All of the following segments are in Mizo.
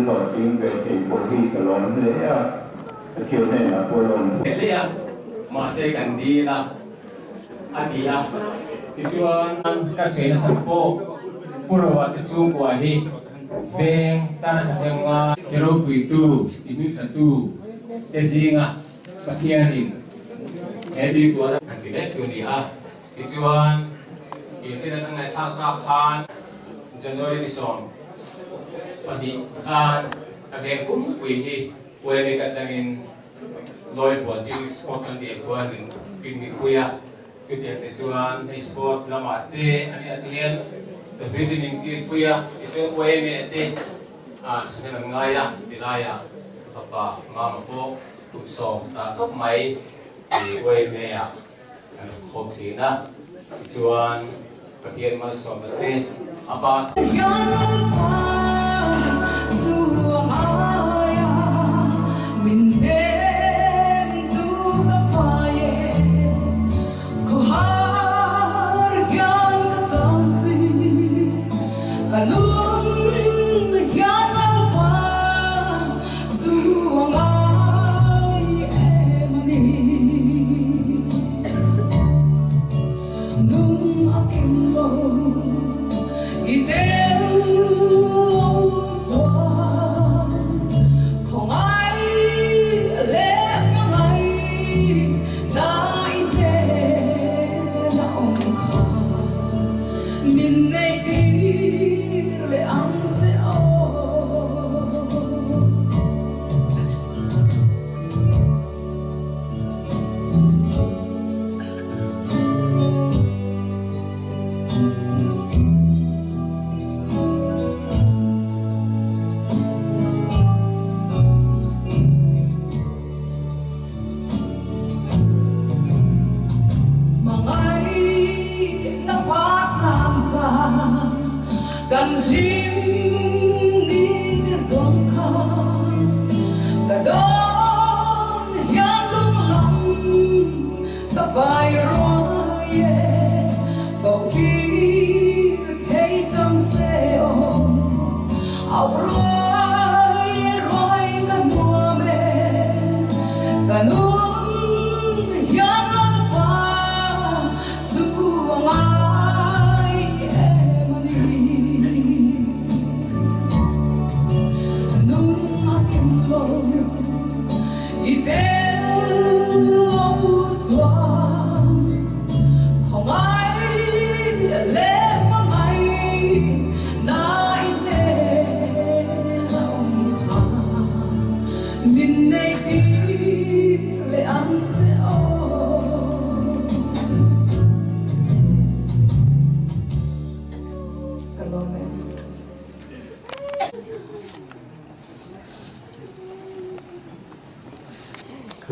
hlawhtling ve thei pawh hi ka lawm hle a, Pathian hnenah pawh lawm. Hle a, mahse kan dil a, a ti a. Tichuan, ka chhe nasa pawh Pu Roa te chhungkua hi veng tana thahnem ngai ti ropuitu, ti hmingthatu te zinga Pathianin he tuikual a ti mek chu a ni a. Tichuan, inchhin atang ngaihthlak tak khan January ni 12 khan ka veng pumpui hi Uaimik atangin Lawibual picnic spot kan tih khuan min picnic pui a, chutiang te chuan hei spot lamah te a nih ah te hian chawhlui te min kil pui a, tichuan Uaimik te ah thahnem an ngai a tilaiah fapa mama pawh kum sawm ta tawp mai i Uaimik ah kan rawn khawm thin a, tichuan Pathian malsawmna te a pa.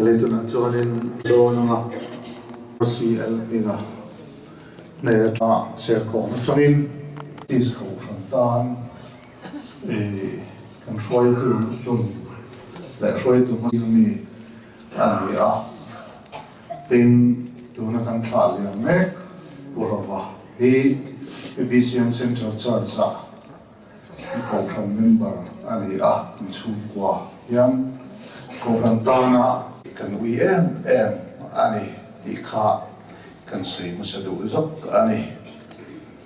Khalei tunah chuanin dawn anga CL hminga hne atanga Serkawn atangin East Kohhran tan kan hruaitu hlun leh hruaitu hmasa mi a ni a. Tin, tuna kan thlah liam mek Pu Rova hi BCM Central Church-ah Kohhran member a ni a, mi chhungkua hian Kohhran tana kan ui em em a ni tih kha kan sawi hmasa duh zawk a ni.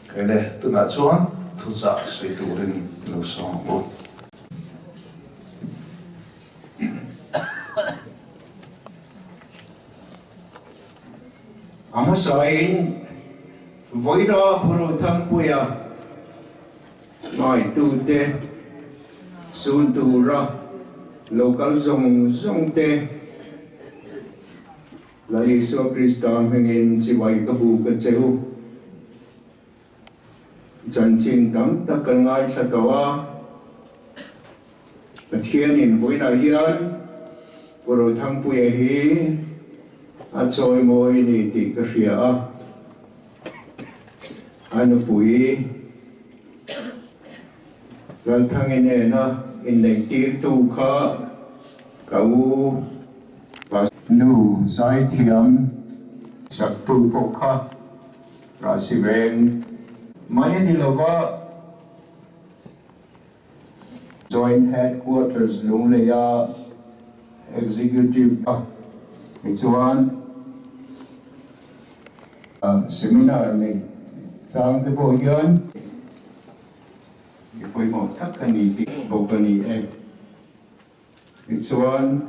Khaile, tunah chuan thuchah sawi turin lo sawm ang u. A hmasain Vawiina Phuru Thangpuia ngaitute sun tura lo kal zawng zawng te Lal Isua Krista hmingin chibai ka bu ka che u. Chanchin tam tak kan ngaithla tawh a, Pathianin vawiinah hian Pu Rothangpuia hi a chawimawi ni tih ka hria a, a nupui Lalthangi nena inneihtirtu kha ka u Nu Zaithiam saktu pawh kha Rasi veng mai a ni lova, Joint Headquarters Lungleia Executive tichuan seminar nei chang te pawh hian mi pawimawh tak a ni tih bawk a ni e. Tichuan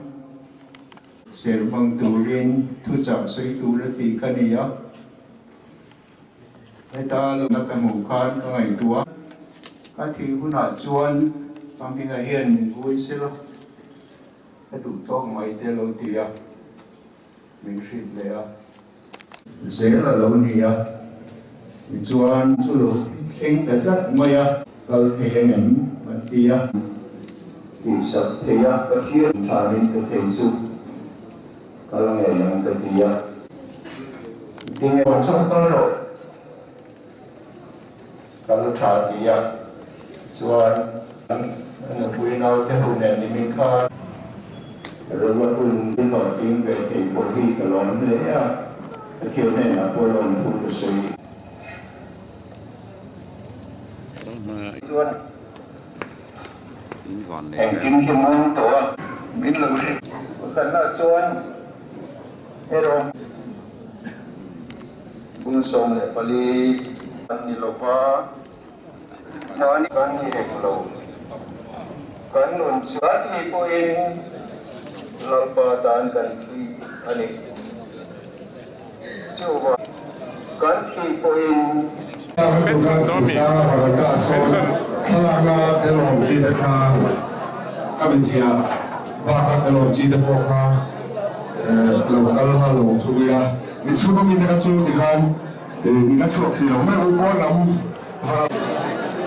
ser hmang turin thuchah sawi tur a tih ka ni a, heta lawmna ka hmuh khan ka ngaihtuah a, ka thih hunah chuan ka hmingah hian min vui sela ka duh tawk mai te lo ti a, min hrilh leh a. Zel a lo ni a, tichuan chu lo thleng ta tlat mai a. Kal thei ang em? An ti a. Tihsak thei a, Pathian tha min pe thei chu kal ngei ang ka ti a. Tinge aw chuan kal rawh, kal tha ti a, chuan a nupui naute ho nen nimin khan Roma hun hlawhtling ve thei pawh hi ka lawm hle a, Pathian hnenah pawh lawmthu ka sawi. Chuan engkim hi muang tawh a, min lo hre. Pakhatna chuan erawh bung 14 an ni lo va, mahni kan ni hek lo. Kan nun chuan thi pawhin Lalpa tan kan thi a ni. Chuvang kan thi pawhin. Thlalakna telawm chi te kha ka mi ziah bakah telawm chi te pawh kha lo kal kha lo thu ila mi chhung ami te kha chu tikhan i la chhuak thei lo mai ang pawn lam var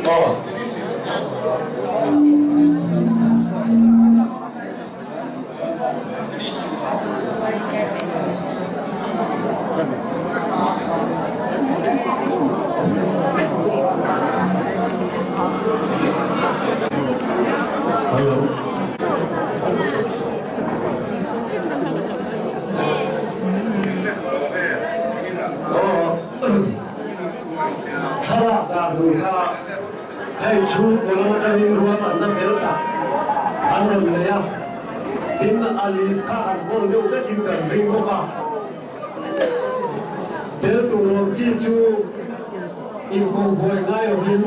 aw. Thlalak dan tur kha hei chhungkaw lam atangin ruahmanna fel tak an rawn nei a, tin a list kha an kawl deuh vekin kan ring bawk a. Tel tur awm chi chu inkohbuai ngai lovin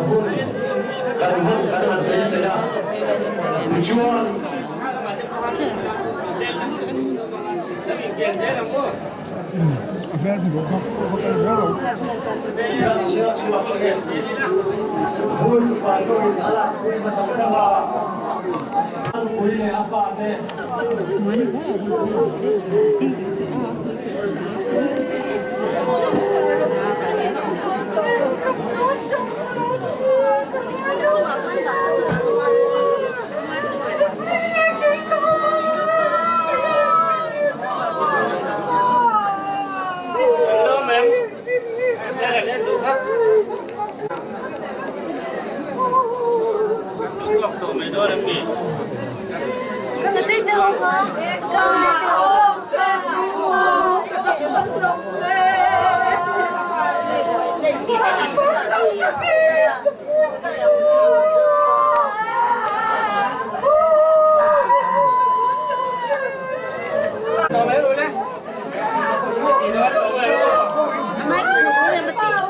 hun kan hman kan han beisei a, tichuan.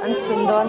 An chhin dawn.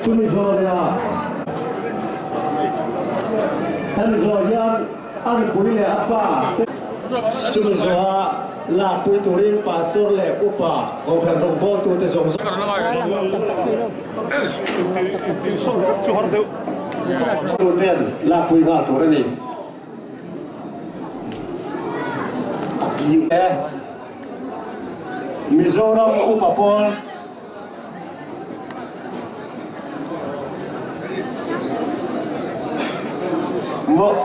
Chumi zawh leh hemi zawh hian a nupui leh a fa chumi zawha lakpui turin Pastor leh Upa Kohhran rawngbawltute zawng zawng ten lakpui nghal tur a ni. Mizoram Upa pawl.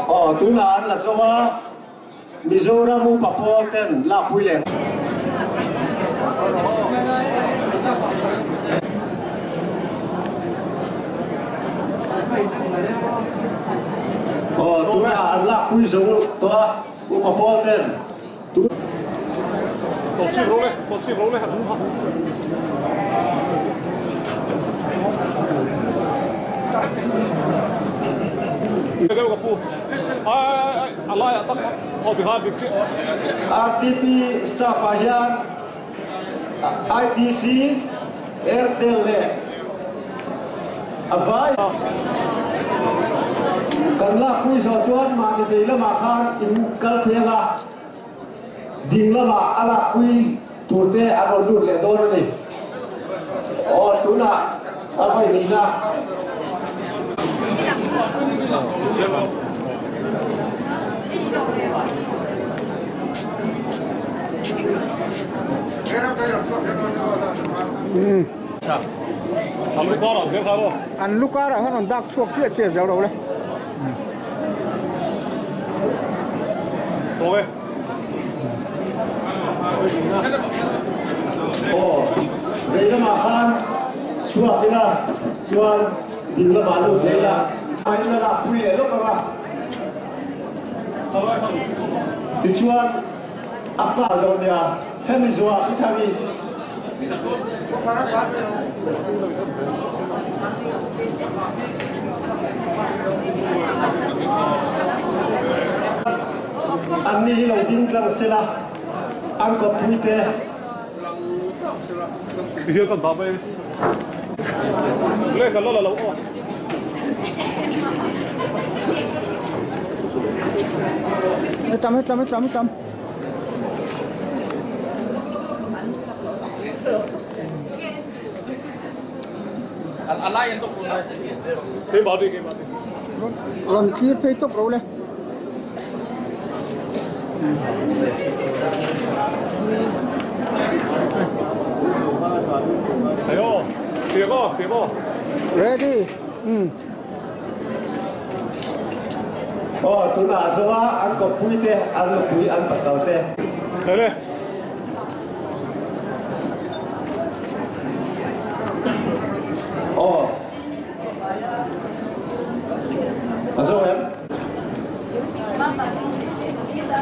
Aw tunah an la zawng a, Mizoram upa pawl ten lakpui leh. Aw tunah an lakpui zo tawh a, upa pawl ten. RTP staff ah hian ITC, Airtel leh a vai kan lakpui zawh chuan mahni vei lamah khan in kal theng a. Ding lamah a lakpui turte an rawn lut leh dawn a ni. Aw, tunah a vawi nihna. An lu karah hian rawn dak chhuak chiah chiah zel ro le. Aw, vei lamah khan chhuak ila chuan ding lamah lut leh ila a in a lakpui leh lawk ang a. Tichuan a kal lo nia hemi zuah i thang i. Anni hi lo ding tlang sela, an kawppui te. Hetam hetam hetam hetam. Rawn thlir phei tawp ro le. Ready. Um. Aw tunah zawnga an kawppui te, an nupui, an pasal te.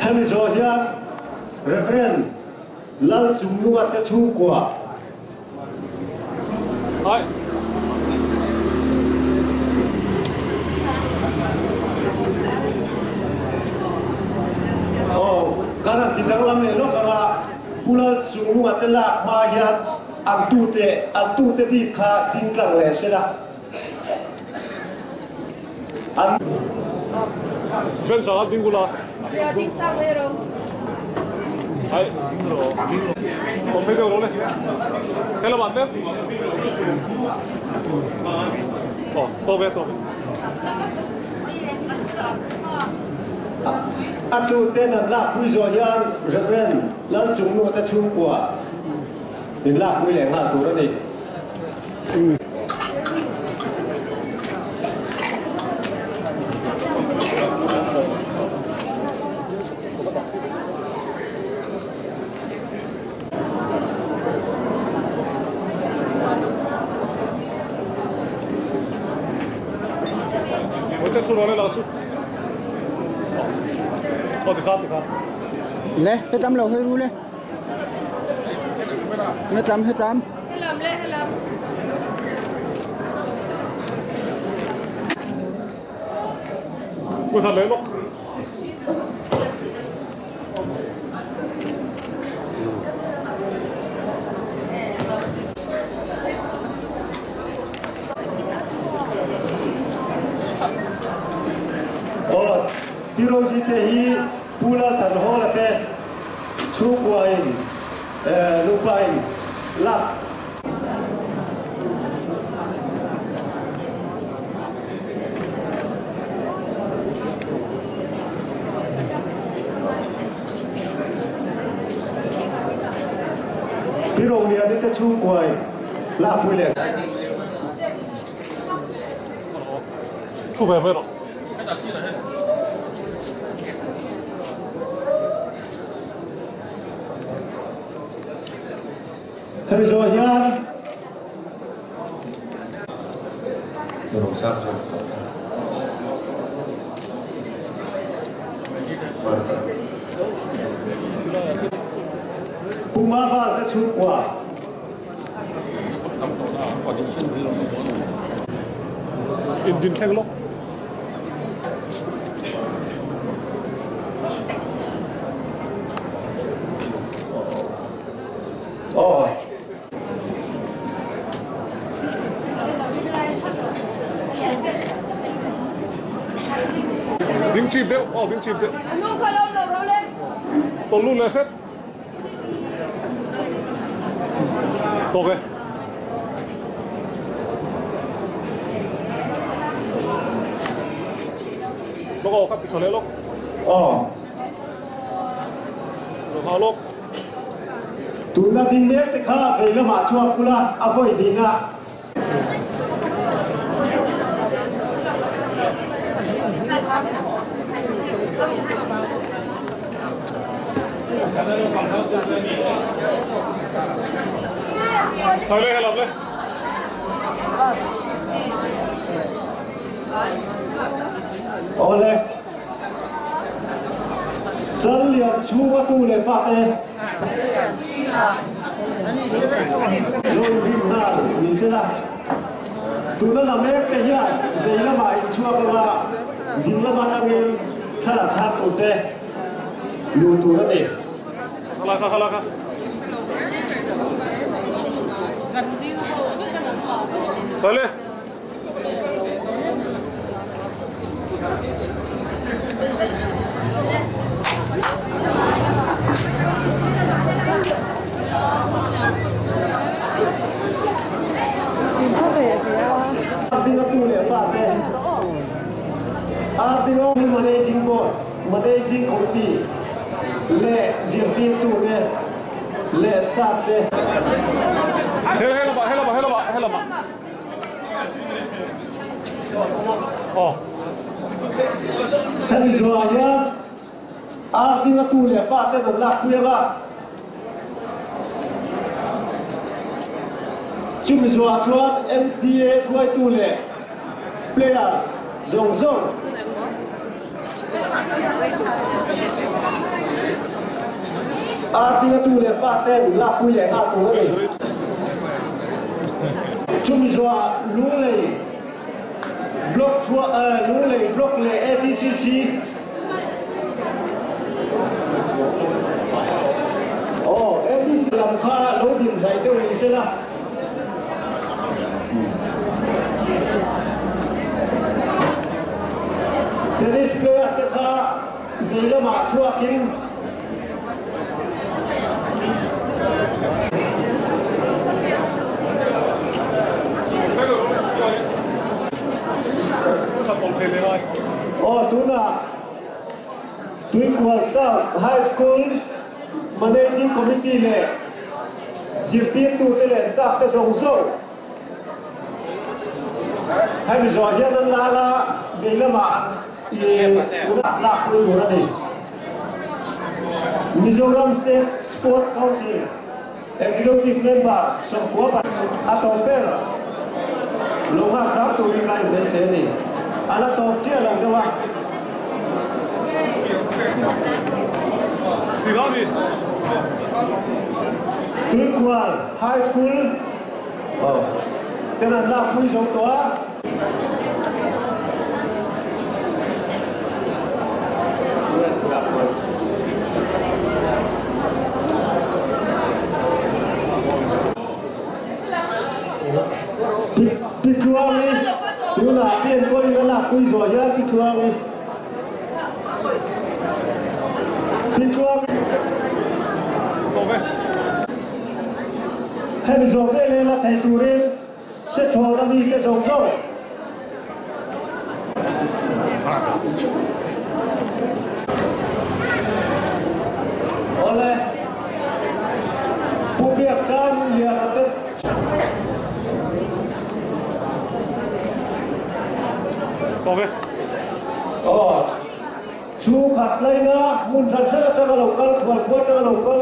Hemi zawh hian Rev. Lalchungnunga te chhungkua. Aw, kan han ti danglam leh lawk ang a, Pu Lalchungnunga te lak hma hian an tute, an tute bik kha ding tlang leh se la. An. Ben sang ding ula. Ding sang mai ro. Ai. Còn bây giờ đó này. Thế là bạn tiếp. Ồ, to về to. A tu ten an lak pui zawh hian Rev. Lalchungnua te chhungkua in lak pui leh nghal tur a ni. Le, hetam lo hoi ru le. Hetam, hetam. Helam le helam. Aw, Tirozi te hi Pu Lalthanhawla te chhungkua in nupa in lak. Pi Rongliani te chhungkua in lakpui leh. Thu ve ve rawh. Hemi zawh hian Puma val te chhungkua. In din thleng lawk. Aw. Ding chip deuh, aw ding chip deuh. Nu kha lo lo ro le. Tawlh lut leh hret. Tawk e. Lawk aw, ka ti tha leh lawk. Aw. Lo lawk. Tuna ding mek te kha vei lamah chhuak ula a vawi hnihna. Thai le helam le. Awle. Challian chhunga tu leh fate. Lawng hlim nghal ni se la. Tuna la mek te hian vei lamah inchhuak anga ding lama tangin thlalak thak tur te luh tur a ni. Dingatu leh fate RDO Managing Board, Managing Committee leh zirtirtute leh staff te. Hemi zuah hian Arding a tu leh pa ten an lak pui anga, chumi zuah chuan MTA hruaitu leh player zawng zawng. Artinga tu leh faten lakpui leh nghal tur a ni. Chumi zawhah Lunglei Block Lunglei Block leh ATCC Aw ATC lam kha lo din hnaih deuh ni sela. Tennis player te kha zei lamah chhuakin Aw tunah Tuikual South High School Managing Committee leh zirtirtute leh staff te zawng zawng hemi zawh hian an lal a, vei lamah an tunah lak pui tur a ni. Mizoram State Sport Council Executive Member Sawmkua a tawp ber lo nghak hram turin ka inbeisei a ni. A la tawp chiah lo deuh a. Tuikual High School ten an lakpui zo tawh a. Titluangi tunah pian pawhin a lakpui zawh hian Titluangi Titluangi Hemi zawh veleh la thei turin Sethawlna mite zawng zawng. Awle, Pu Biakchang Liana te. Aw, chu khat laina hmun hran hran atanga lo kal, khualkhua atanga lo kal.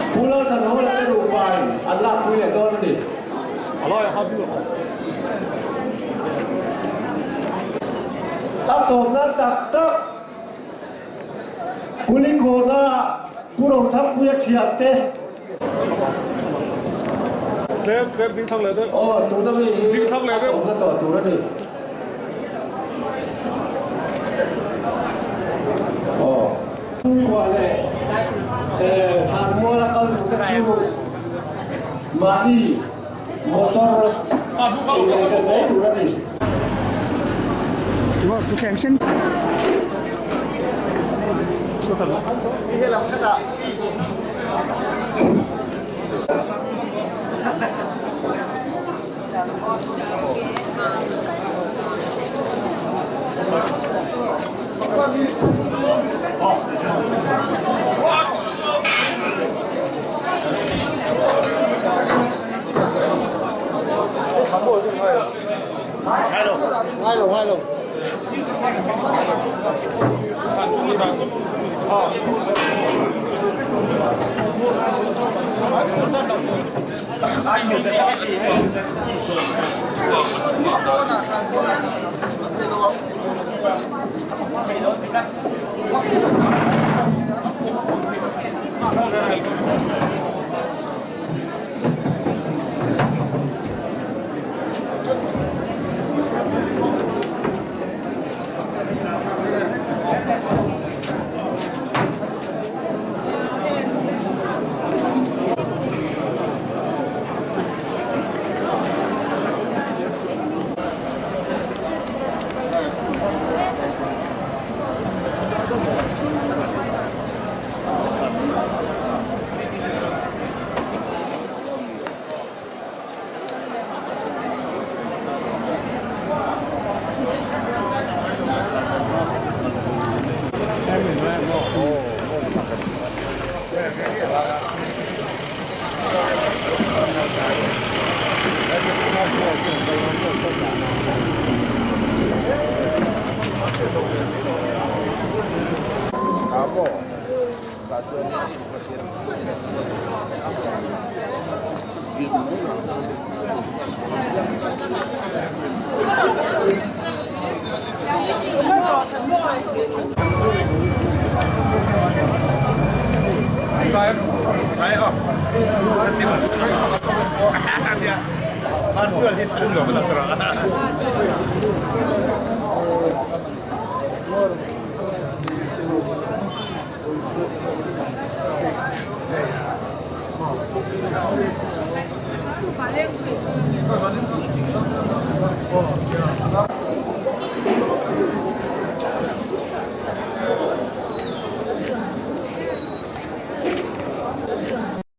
Pu Lalthanhawla te nupain an lakpui leh dawn a ni. A tawpna tak tak Kulikawna Pu Rothangpuia thiante. Aw, tuna mi hi a tawpna tawh tur a ni. Aw. Chhungkua leh Thlanmuala kal tur te chu mahni motor inenkawl mai tur a ni.